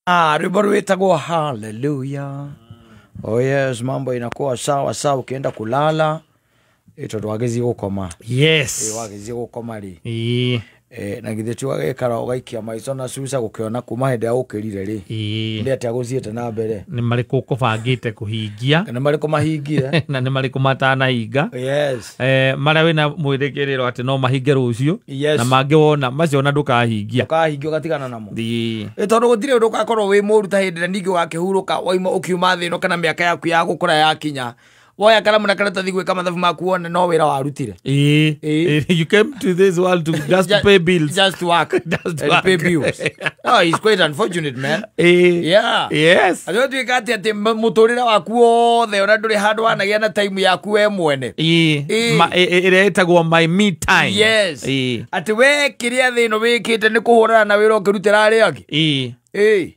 Rwimbo rwitagwo Hallelujah. Oh yes, mambo inakuwa sawa sawa ukienda kulala. Tondu wagĩthiĩ gũkoma. Yes. Wagĩthiĩ gũkoma rĩ. Ĩĩ. Na githĩ ti wagĩikara ũgaikia maico na cuca gũkĩona kuma hĩndĩ ya ũkĩrire rĩ. Ĩĩ. Nĩ atĩa gũthiĩte na mbere? Nĩ marĩkũ ũkũbangĩte kũhingia? Nĩ marĩkũ mahingire? Na nĩ marĩkũ matanahinga? Yes. Marĩa wĩna mwĩrĩgĩrĩro atĩ no mahinge rũciũ. Yes. Na mangĩ wona macio ona ndũkahingia. Ndũkahingia ũgatigana namo. Ĩĩ. Tondũ gũtirĩ ũndũ ũgakorwo wĩ mũru ta hĩndĩ ĩrĩa ningĩ ũgakĩhurũka wauma ũkiuma thĩ ĩno kana mĩaka yaku ya gũkũra yakinya. Woya karamu na karatathi gwĩka mathabu maku wone no wĩra warutire. Ĩĩ. Ĩĩ. You came to this world to just pay bills. Just to work. Just to And work. pay bills. No, it's quite unfortunate, man. Ĩĩ. Yeah. Yes. Atĩ ũtuĩka atĩ atĩ mũtũrĩre waku wothe ona ndũrĩ handũ wanagĩa na time yaku we mwene. Ĩĩ. Ĩĩ. Ĩrĩa ĩtagwo my me time. Yes. Ĩĩ. Atĩ we kĩrĩa thĩ ĩno wĩkĩte nĩ kũhũrana na wĩra ũkĩrutĩra arĩa angĩ. Ĩĩ. Ĩĩ.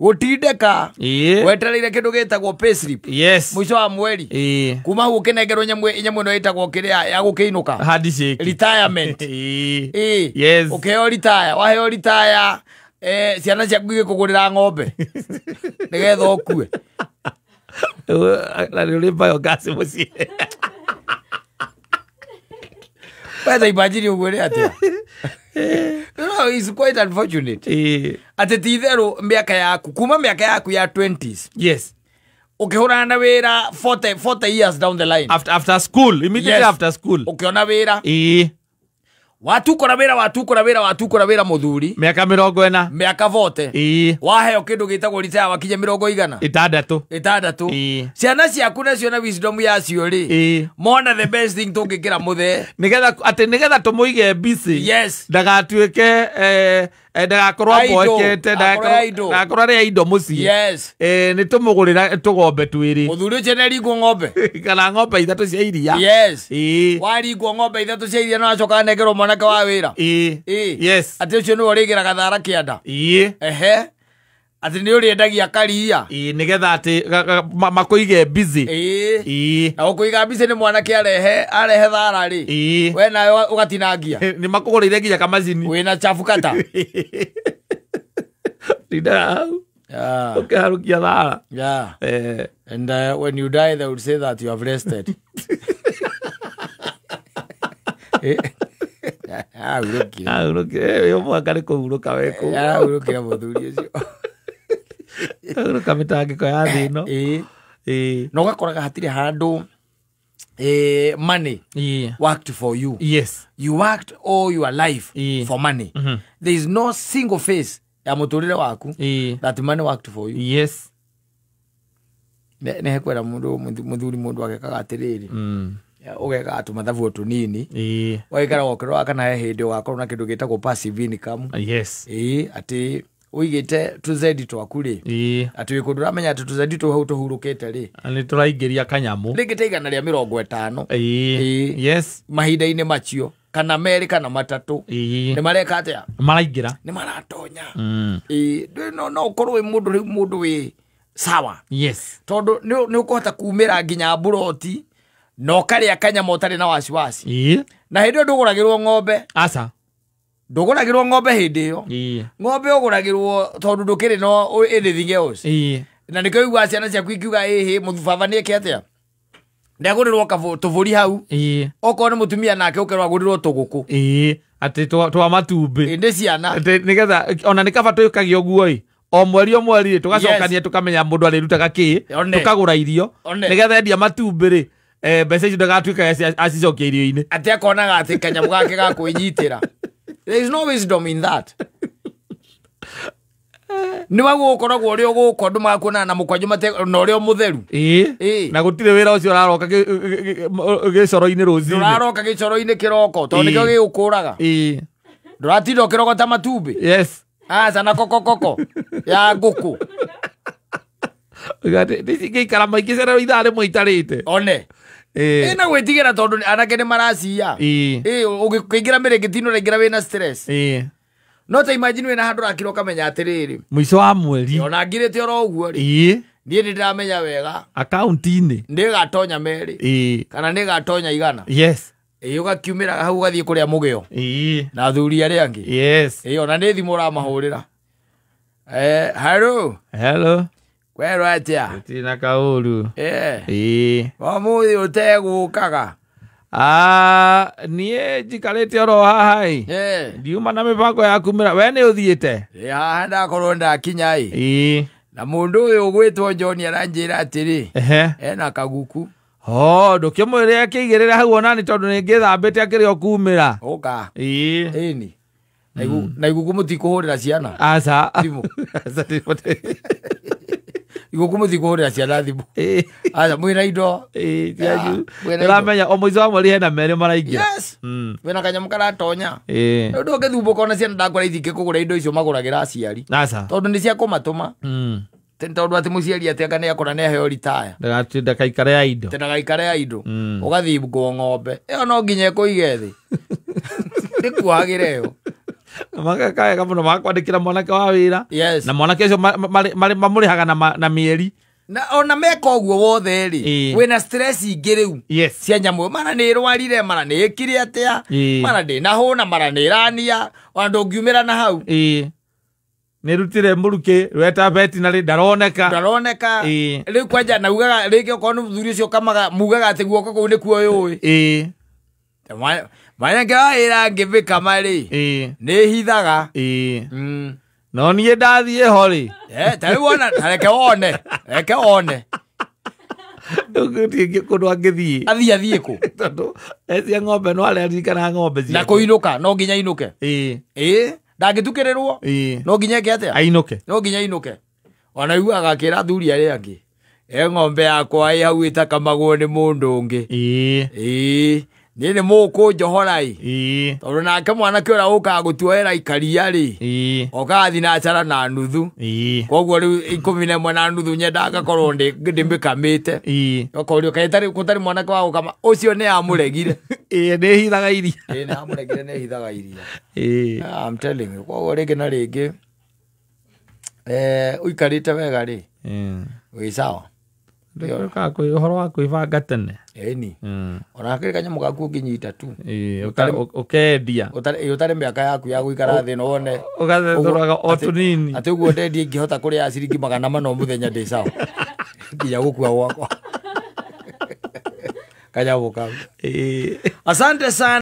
Gũtindĩka. Ĩĩ. Wetereire kĩndũ gĩtagwo payslip. Yes. Mũico wa mweri. Ĩĩ. Kuma hau ũkĩnengerwo nyamũ ĩno ĩtagwo kĩrĩa ya gũkĩinũka. Handshake. Retirement. Ĩĩ. Ĩĩ. Yes. Ũkĩheo retire, waheo retire, ciana ciaku igĩkũgũrĩra ng'ombe. Nĩgetha ũkue. Na nĩ ũrĩ biogas mũciĩ. Wetha imagine ũguo nĩ atĩa? No, it's quite unfortunate. Ĩĩ. Atĩ ti itherũ mĩaka yaku, kuma mĩaka yaku ya 20s. Yes. Ũkĩhũrana na wĩra 40 years down the line. After school, immediately Yes. after school. Ũkĩona wĩra. Ĩĩ. Watukũra wĩra, watukũra wĩra, watukũra wĩra mũthuri. Mĩaka mĩrongo ĩna. Mĩaka 40. Ĩĩ. Waheo kĩndũ gĩtagwo retire wakinya mĩrongo igana. Ĩtandatũ. Ĩtandatũ. Ĩĩ. Ciana ciaku nacio na wisdom yacio rĩ. Ĩĩ. Mona the best thing tũngĩkĩra mũthee. Nĩgetha atĩ nĩgetha tũmũige busy. Yes. Ndagatuĩke ndagakorwo Idle. aboekete, Akorwo idle. ndagakorwo arĩ indo mũciĩ. Yes. Nĩ tũmũgũrĩra tũgombe twĩrĩ. Mũthuri ũcio nĩaringwo ng'ombe. Kana ng'ombe ithatũ cia iria. Yes. Ĩĩ. Waringwo ng'ombe ithatũ cia iria no acoka anengerwo mwanake wa wĩra. Ĩĩ. Ĩĩ. Yes. Atĩ ũcio nĩwe ũrĩgĩraga thara kĩanda. Ĩĩ. Ehe. Atĩ nĩ ũrĩendagia karia. Ĩĩ, nĩgetha atĩ makũige busy. Ĩĩ. Ĩĩ. Na gũkũiga busy nĩ mwanake arehe thara rĩ. Ĩĩ. We nawe ũgatinangia. Nĩ makũgũrĩire nginya kamacini. Wĩna chafu kata. Tindaga hau. Yeah. Ũkĩharũkia thara. Yeah. And when you die they would say that you have rested. Ahurũkire. Ahurũkire. Ũyũ mwaka nĩ kũhurũka we kũu. Arahurũkire mũthuri ũcio. Ahurũka mĩtangĩko ya thĩ ĩno. Ĩĩ. Ĩĩ. Na ũgakoraga hatirĩ handũ money Ĩĩ. worked for you. Yes. You worked all your life Ĩĩ. for money. Mhm. There is no single face ya mũtũrĩre waku Ĩĩ. that money worked for you. Yes. Nĩ hekwĩra mũndũ mũthuri mũndũ agekaga atĩrĩrĩ. Ũgekaga tũmathabu o tũnini. Ĩĩ. Ũgaikara ũkĩroraga kana he hĩndĩ ũgakorwo na kĩndũ gĩtagwo passive income. Yes. Ĩĩ, atĩ ũigĩte tũzendi twaku rĩ. Ĩĩ. Atĩ wĩ kũndũ ũramenya atĩ tũzendi tũu hau tũhurũkĩte rĩ. Nĩ tũraingĩria kanyamũ. Rĩngĩ ta 150. Ĩĩ. Ĩĩ. Yes. Mahinda-inĩ macio kana merĩ kana matatũ. Ĩĩ. Nĩ mareka atĩa? Maraingĩra. Nĩ maratonya. Ĩĩ, no ũkorwo wĩ mũndũ rĩu mũndũ wĩ sawa. Yes. Tondũ nĩ ũkũhota kumĩra nginya mburoti na ũkarĩa kanyama ũtarĩ na wasiwasi. Ĩĩ. Na hĩndĩ ĩyo ndũgũragĩrwo ng'ombe. Aca. Ndũgũragĩrwo ng'ombe hĩndĩ ĩyo. Ĩĩ. Ng'ombe ũgũragĩrwo tondũ ndũkĩrĩ no anything else. Ĩĩ. Na nĩkĩo ũiguaga ciana ciaku ikiuga ĩhĩ baba nĩeke atĩa? Nĩagũrĩrwo tũbũri hau. Ĩĩ. Okorwo nĩ mũtumia nake ũkerwo agũrĩrwo tũgũkũ. Ĩĩ. Atĩ twa matumbĩ. Ĩĩ, nĩ ciana. Atĩ nĩgetha ona nĩ kaba twĩkagia ũguo ĩ. O mweri o mweri rĩ, tũgacokania tũkamenya mũndũ arĩrutaga kĩ, tũkagũra irio. Nĩgetha endia matumbĩ rĩ, mbeca icio ndagatuĩka acicokia irio-inĩ. Atĩ akonaga atĩ kanyamũ gake ga kwĩnyitĩra. There is no wisdom in that. Nĩ waguo ũkoragwo ũrĩ o gũkũ andũ magakuonana na mũkwanjũ na ũrĩ o mũtheru. Ĩĩ. Ĩĩ. Na gũtirĩ wĩra ũcio ũraroka gĩcoro-inĩ rũcinĩ. Ndũraroka gĩcoro-inĩ kĩroko tondũ nĩkĩo gĩgũkũraga. Ĩĩ. Ndũratinda ũkĩrogota matumbĩ. Yes. Aca na kokokoko ya ngũkũ. Ndicingĩikara maingĩ ithaa rĩmwe itarĩte. One. Ĩĩ. Ĩna gwĩtigĩra tondũ anake nĩ maracia. Ĩĩ. Ĩĩ, ũngĩingĩra mĩrĩngĩti-inĩ ũraingĩra wĩna stress. Ĩĩ. No ta imagine wĩna handũ ũrakira ũkamenya atĩrĩrĩ. Mũico wa mweri. Ona ngirĩte oro ũguo rĩ. Ĩĩ. Niĩ nĩ ndĩramenya wega. Akaunti-inĩ. Nĩgatonya merĩ. Ĩĩ. Kana nĩgatonya 100. Yes. Ĩĩ, ũgakiumĩra hau ũgathiĩ kũrĩa mũgĩo. Ĩĩ. Na athuri arĩa angĩ. Yes. Ĩĩ, ona nĩ thimũ ũramahũrĩra. Hello. Hello. Kwerwo atia? Tina kauru. Eh. Ũmũthĩ ũtegũkaga. Ah, niĩ njikarĩte oro haha ĩ. Ndiuma na mĩbango ya kumĩra. We nĩ ũthiĩte? Haha ndakorwo ndakinya ĩ. Na mũndũ ũyũ ũgwĩtwo John aranjĩra atĩrĩ. Ena kaguku. Oh, ndũkĩmwĩre akĩigĩrĩre hau onani tondũ nĩ ngĩthambĩte akĩrĩ o kumĩra. Ũka. Ĩĩ. Ĩni. Na iguku mũtikũhũrĩra ciana. Aca. Thimũ. Iguku mũtikũhũrĩra ciana thimũ. Aca mwĩna indo. Ĩĩ, ndĩramenya o mũico wa mweri hena merĩ maraingĩra. Yes. Wĩna kanyamũ karatonya. Rĩu ndũngĩthumbũka ona ciana ndakora ithingĩkũgũra indo icio magũragĩra aciari. Aca. Tondũ nĩ cia kũmatũma. Tondũ atĩ mũciari atĩ anga nĩakũra nĩaheo ritaya. Ndagaikare ya indo. Ndagaikare ya indo. Ũgathingwo ng'ombe. Ĩyo no nginya ĩkũige thĩ. Ndĩkuohagĩre ĩyo. Mageka wega mũno magakwandĩkĩra mwanake wa wĩra. Yes. Na mwanake ũcio mamũrĩhaga na mĩeri. Na ona meka ũguo wothe rĩ, wĩna stress ingĩ rĩu. Yes. Cia nyamũ mara nĩ ĩrwarire, mara nĩ ĩkire atĩa, mara ndĩnahũna, mara nĩ ĩrania, ona ndũngiumĩra na hau. Nĩ rutire mũrukĩ rweta veterinary ndaroneka. Ndaroneka. Rĩu kwanja naugaga rĩngĩ okorwo nĩ mũthuri ũcio ũkamaga mugaga atĩ guoko kũu nĩkuo yũĩ. Mwanake wa wĩra angĩmĩkama rĩ, nĩ hithaga. No niĩ ndathiĩ ho rĩ. Ta rĩu wona, ta reke wone. Reke wone. Gũtirĩ kũndũ angĩthiĩ. Athiĩ kũ? Tondũ ecia ng'ombe no areririkana ng'ombe ciake. Na kũinũka, no nginya ainũke. Ndangĩtukĩrĩrwo. No nginya eke atĩa? Ainũke. No nginya ainũke. Ona iguaga akĩra athuri arĩa angĩ, ng'ombe yakwa ĩ hau ĩtakamagwo nĩ mũndũ ũngĩ. Niĩ nĩ mũkũnjohora ĩ. Tondũ nake mwanake ũrĩa ũkaga gũtuoera ikaria rĩ, okaga thinacara na nuthu. Koguo rĩu 11 na nuthu nyendaga ngakorwo ndĩmĩkamĩte. Ũkorio kaĩ gũtarĩ mwanake wa gũkama, ũcio nĩ amũregire. Nĩ hithaga iria. Nĩ amũregire, nĩ hithaga iria. I'm telling you. Koguo rĩngĩ na rĩngĩ ũikarĩte wega rĩ, wĩ sawa. Ũhoro wa kwĩbanga tene. Ĩni. Ona hakĩrĩ kanyamũ gaku ũngĩnyita tu. Ũkendia. Ũtarĩ mĩaka yaku ya gũikara thĩ na wone. Ũgathethũraga o tũnini. Atĩ ũguo ndendia ingĩhota kũrĩa ciringi 400 o mũthenya ndĩ sawa. Nginya gũkua gwakwa. Kanyamũ kau. Asante sana.